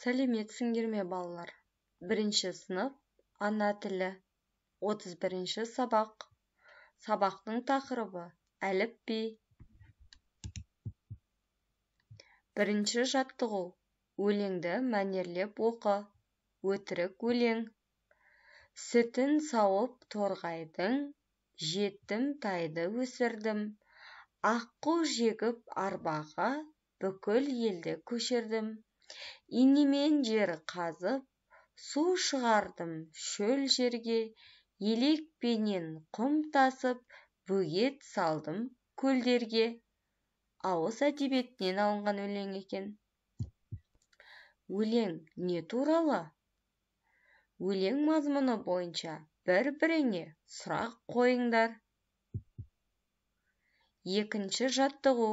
Сәлеметсіңдер ме, балалар? Бірінші сынып, ана тілі, 31 сабақ. Сабақтың тақырыбы әліпби. Бірінші жаттығу. Өлеңді мәнерлеп оқы. Өтірік өлең. Сүтін сауып торғайдың, жетім тайды өсірдім. Аққу жегіп арбаға, бүкіл елді көшірдім. Инемен жер қазып, су шығардым шөл жерге, елекпенен құм тасып, бөгет салдым көлдерге. Ауыз әдебиетінен алынған өлең екен. Өлең не туралы? Өлең мазмұны бойынша бір-біріңе сұрақ қойыңдар. Екінші жаттығу.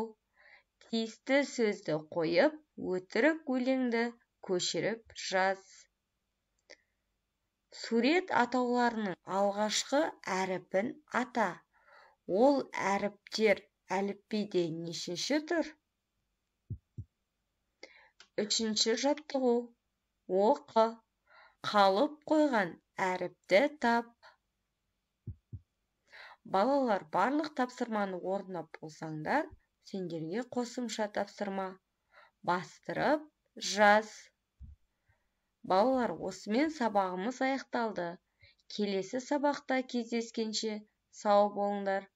Тиісті сөзді қойып, өтірік өлеңді көшіріп жаз. Сурет атауларының алғашқы әріпін ата. Ол әріптер әліпбиде нешінші тұр? Үшінші жаттығу. Оқы. Қалып қойған әріпті тап. Балалар, барлық тапсырманы орындап болсаңдар, сендерге қосымша тапсырма. Бастырып жаз. Балалар, осымен сабағымыз аяқталды. Келесі сабақта кездескенше сау болыңдар.